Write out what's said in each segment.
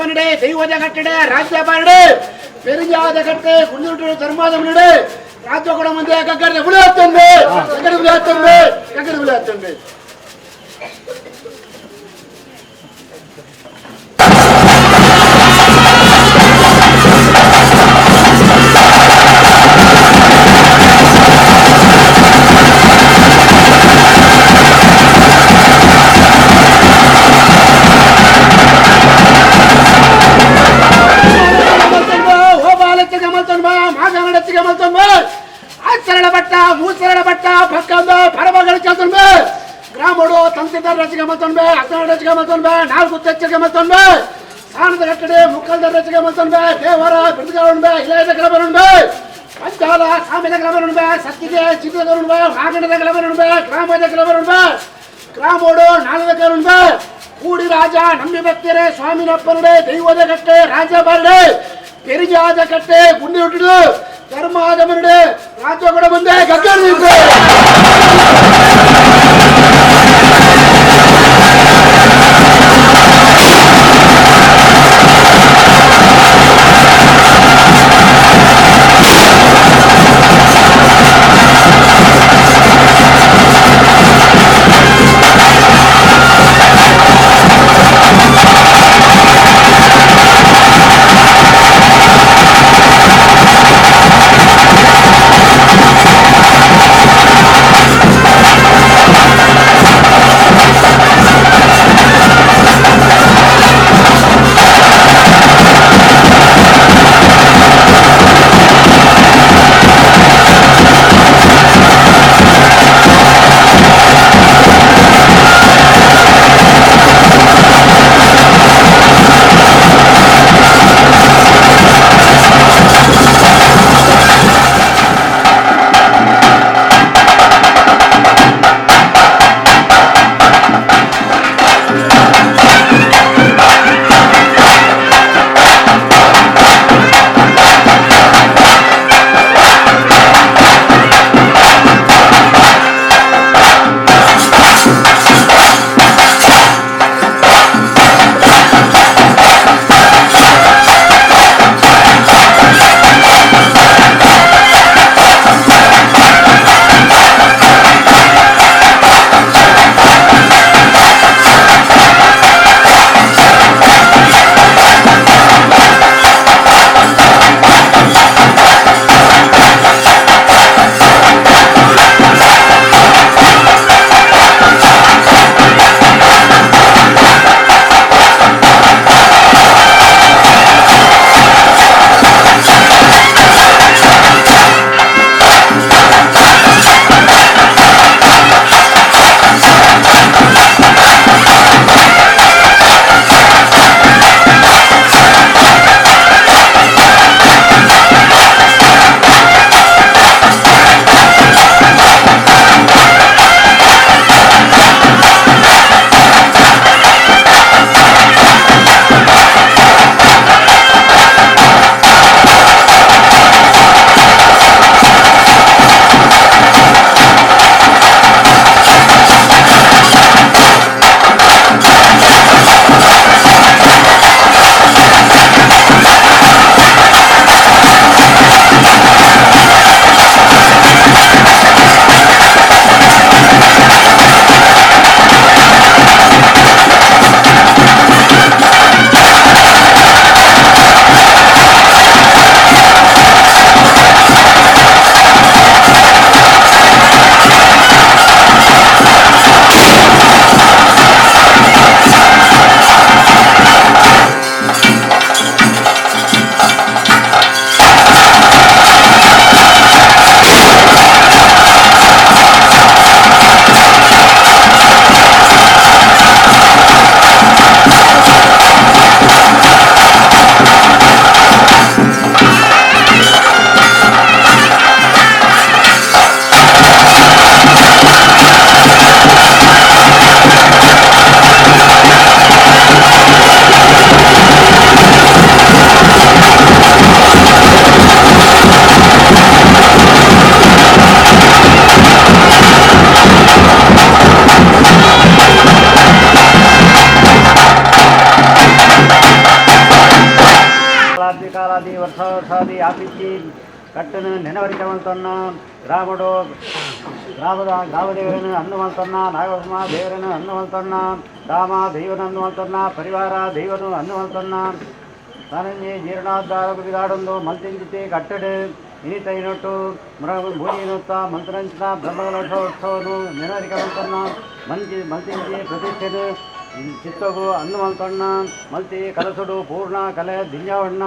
ಅಪ್ಪನಡೆ ದೈವದ ಕಟ್ಟಡೆ ರಾಜ್ಯ ಬಾರಡೆ ಪೆರಿಜಾದ ಕಟ್ಟೆ ಗುಂಡುಟ ಧರ್ಮಾದ ಮನಡೆ ರಾಜ್ಯ ಕೂಡ ಮುಂದೆ ಕಗ್ಗಡೆ ಹುಲಿ ಹತ್ತಂಬೆ ಕಗ್ಗಡೆ ಹುಲಿ ಹತ್ತಂಬೆ ಕಗ್ಗಡೆ ಹುಲಿ ಹತ್ತಂಬೆ. ಗ್ರಾಮಡು ತಂತಿದಾರ ರಚಿಗೆ ಮಲ್ತೊಂಬೆ ಅತ್ತನ ರಚಿಗೆ ಮಲ್ತೊಂಬೆ ನಾಲ್ಕು ತೆಚ್ಚಗೆ ಮಲ್ತೊಂಬೆ ಸಾನದ ಕಟ್ಟಡೆ ಮುಕ್ಕಲ್ದ ರಚಿಗೆ ಮಲ್ತೊಂಬೆ ದೇವರ ಬಿರುದುಗಾರುಂಬೆ ಇಲಾಯದ ಕ್ರಮರುಂಬೆ ಪಂಚಾಲ ಸಾಮಿದ ಕ್ರಮರುಂಬೆ ಸತ್ತಿಗೆ ಚಿತ್ರಗರುಂಬೆ ಮಾಗಣದ ಕ್ರಮರುಂಬೆ ಗ್ರಾಮದ ಕ್ರಮರುಂಬೆ ಗ್ರಾಮೋಡು ನಾಲ್ವ ಕರುಂಬೆ ಕೂಡಿ ರಾಜ ನಂಬಿ ಭಕ್ತರೇ ಸ್ವಾಮಿನಪ್ಪನಡೆ ದೈವದ ಕಟ್ಟೆ ರಾಜ ಬಾರಡೆ ಪೆರಿಜಾದ ಕಟ್ಟೆ ಗುಂಡಿ ಹುಟ್ಟಿಡು ಧರ್ಮಾದ ಮನಡೆ ರಾಜ್ಯ ಕೂಡ ಬಂದೆ ಗಗ್ಗರ. ಕಾಲಾದಿ ಕಾಲಾದಿ ವರ್ಷ ವರ್ಷಾದಿ ಆಪಿಚ್ಚಿ ಕಟ್ಟನು ನೆನವರಿಕೆ ಮಲ್ತೊನ್ನ ಗ್ರಾಮಡು ಗ್ರಾಮದ ಗ್ರಾಮದೇವರನ್ನು ಅನ್ನು ಮಲ್ತೊನ್ನ ನಾಗಭಸ್ಮ ದೇವರನ್ನು ಅನ್ನು ಮಲ್ತೊನ್ನ ರಾಮ ದೈವನ ಅನ್ನು ಮಲ್ತೊನ್ನ ಪರಿವಾರ ದೈವನು ಅನ್ನು ಮಲ್ತೊನ್ನ ತಾನಂಜಿ ಜೀರ್ಣೋದ್ಧಾರ ಬಿದಾಡೊಂದು ಮಲ್ತಿಂಚಿತಿ ಕಟ್ಟಡು ಇನಿತೈನೊಟ್ಟು ಭೂಮಿನೊತ್ತ ಮಂತ್ರಂಚಿನ ಬ್ರಹ್ಮಕಲಶೋತ್ಸವನು ನೆನವರಿಕೆ ಮಲ್ತೊನ್ನ ಮಂಚಿ ಮಲ್ತಿಂಚಿ ಪ್ರತಿಷ್ಠೆನು ಚಿತ್ತಗು ಅನ್ನು ಮಲ್ತೊಣ್ಣ ಮಲ್ತಿ ಕಲಸುಡು ಪೂರ್ಣ ಕಲೆ ದಿಂಜಾವಣ್ಣ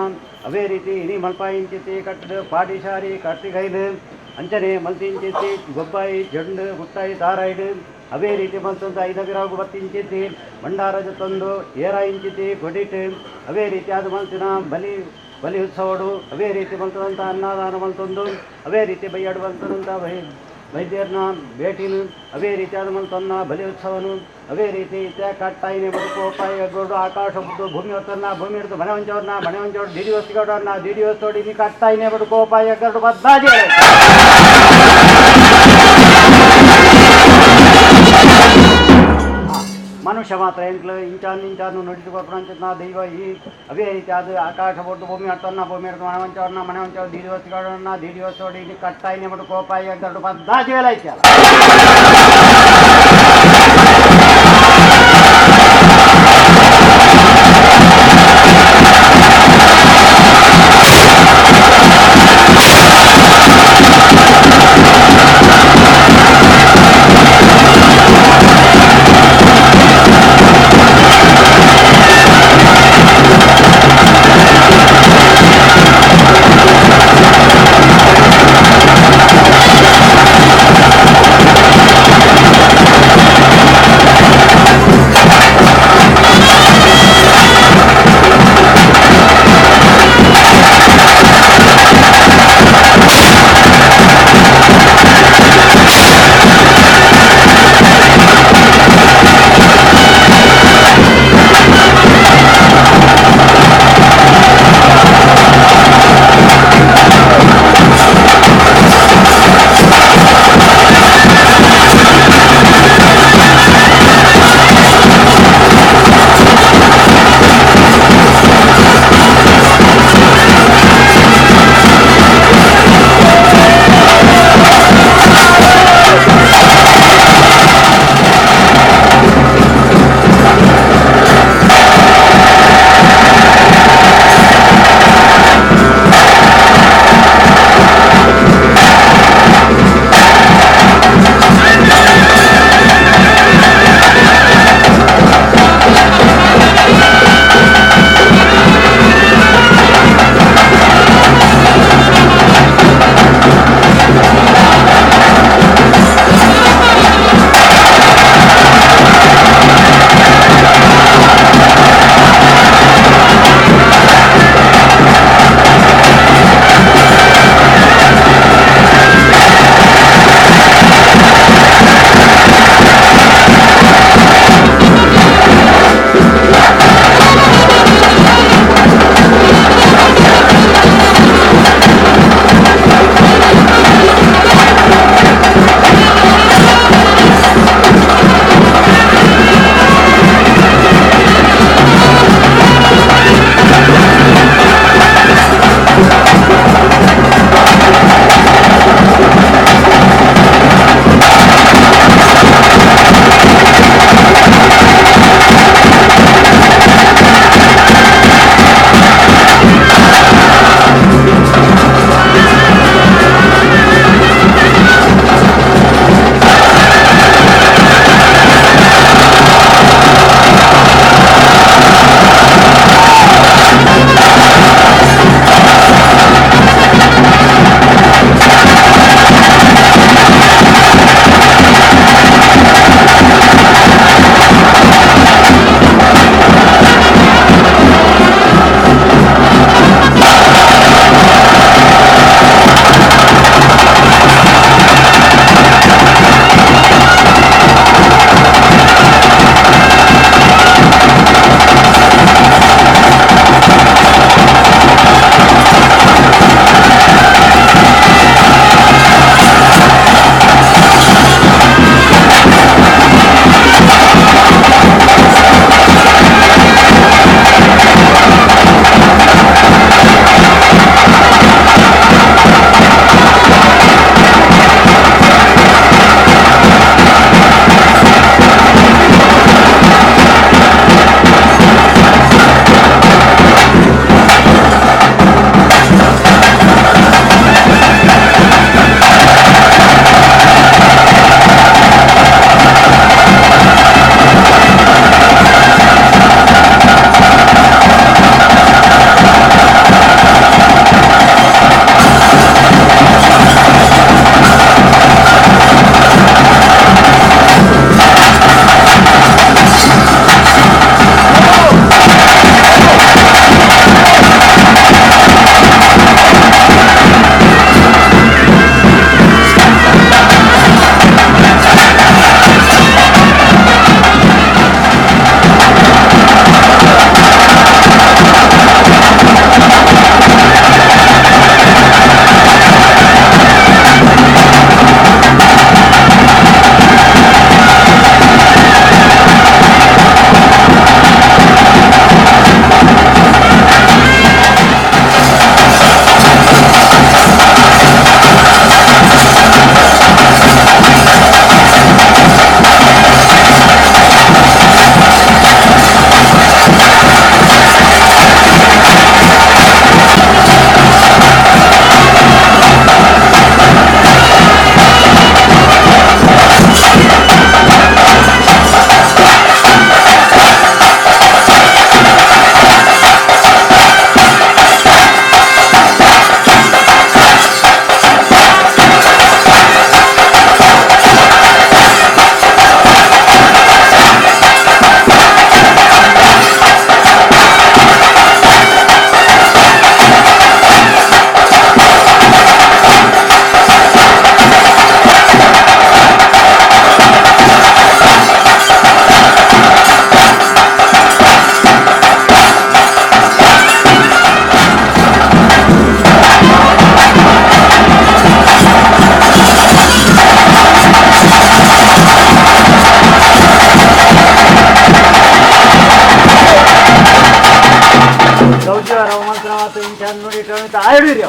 ಅವೇ ರೀತಿ ಇನಿ ಮಲ್ಪಾಯಿಂಚಿತಿ ಕಟ್ಟಡು ಪಾಟಿಶಾರಿ ಕಟ್ಟಿಗೈಲು ಅಂಚನೆ ಮಲ್ತಿಂಚಿತಿ ಗೊಬ್ಬಾಯಿ ಜಂಡು ಗುಟ್ಟಾಯಿ ತಾರಾಯ್ಡು ಅವೇ ರೀತಿ ಮಲ್ತೊಂದು ಐದಗಿರಾಗು ಬತ್ತಿಂಚಿತಿ ಭಂಡಾರ ಜೊತ್ತೊಂದು ಏರ ಇಂಚಿತಿ ಕೊಡಿಟ್ಟು ಅವೇ ರೀತಿ ಅದು ಮಲ್ತಿನ ಬಲಿ ಬಲಿ ಉತ್ಸವಡು ಅವೇ ರೀತಿ ಮಲ್ತದಂಥ ಅನ್ನದಾನ ಮಲ್ತೊಂದು ಅವೇ ರೀತಿ ಬೈಯಾಡು ಮಲ್ತದಂಥ ವೈದ್ಯರನ್ನ ಭೇಟಿನು ಅವೇ ರೀತಿ ಆದ ಮಲ್ತೊನ್ನ ಬಲಿ ಉತ್ಸವನು ಅವೇ ರೀತಿ ಇತ್ಯ ಕಟ್ಟಾಯಿನಿ ಬದುಕು ಪಾಯಿ ಗೋಡು ಆಕಾಶ ಬುದ್ದು ಭೂಮಿ ಹೊತ್ತನ್ನ ಭೂಮಿ ಹಿಡಿದು ಮನೆ ಹೊಂಚವ್ರನ್ನ ಮನೆ ಹೊಂಚವ್ರು ಡಿಡಿ ವಸ್ತಿಗೌಡರನ್ನ ಡಿಡಿ ವಸ್ತೋಡಿ ನೀ ಕಟ್ಟಾಯಿನೇ ಬದುಕು ಪಾಯಿ ಗರುಡು ಬದ್ದಾಜಿ. ಮನುಷ್ಯ ಮಾತ್ರ ಎಂಕ್ಲು ಇಂಚಾನು ಇಂಚಾನು ನುಡಿದು ಕೊರ್ಪಣಂಚಿನ ದೈವ ಈ ಅವೇ ರೀತಿ ಅದು ಆಕಾಶ ಬೊಟ್ಟು ಭೂಮಿ ಹೊತ್ತನ್ನ ಭೂಮಿ ಹಿಡಿದು ಮನೆ ಹೊಂಚವ್ರನ್ನ ಮನೆ ಹೊಂಚವ್ರು ಡಿಡಿ ವಸ್ತಿಗೌಡರನ್ನ ಡಿಡಿ ವಸ್ತೋಡಿ ನೀ ಕಟ್ಟಾಯಿನೇ ಬದುಕು ಪಾಯಿ ಗರುಡು ಬದ್ದಾಜಿ ಐತಲ್ಲ. ಮಂತ್ರನಾಥ ಇಂಚ ನುಡಿಟ್ಟು ಆಯಡಿರಿ.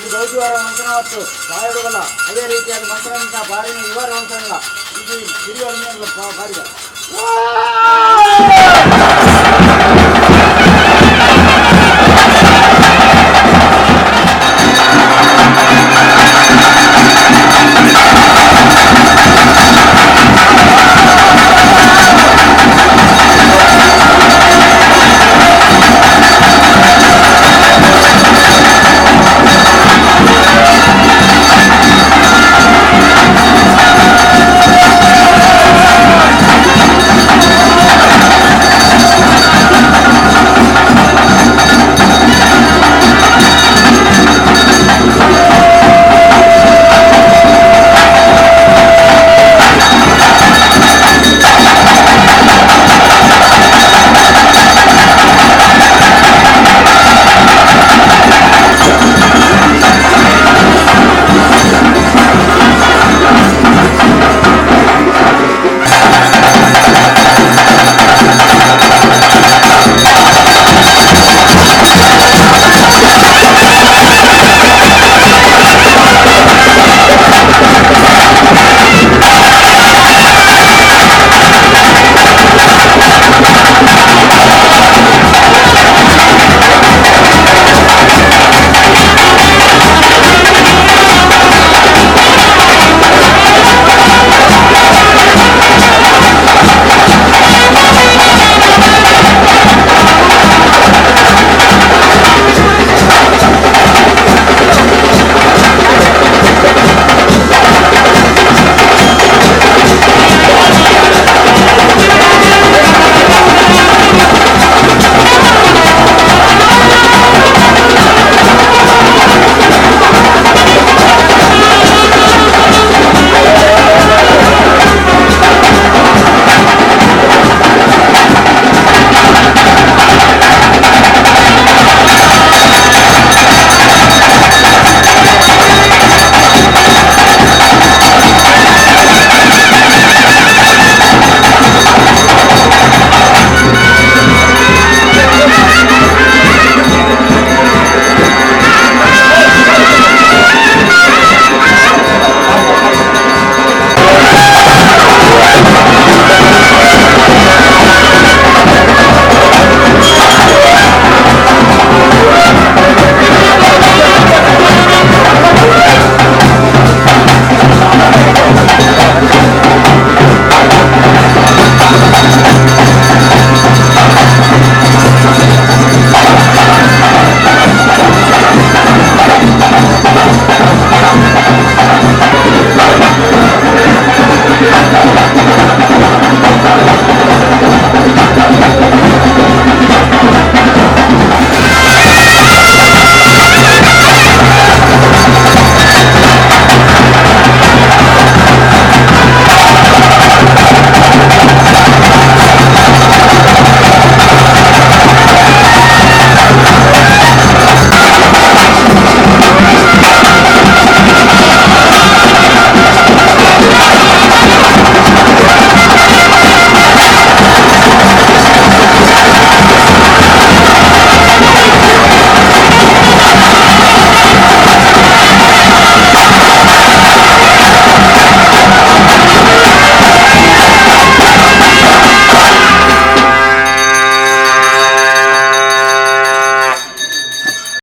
ಈ ಗೌಜಿವಾರ ಮಂತ್ರನವತ್ತು ಬಾಯಿಡುಗಲ್ಲ. ಅದೇ ರೀತಿಯಾಗಿ ಮಂತ್ರನಂತ ಬಾರಿನ ಇವರ ಮಂತ್ರನಲ್ಲ, ಇದು ಹಿರಿಯರ ಬಾರಿಗ.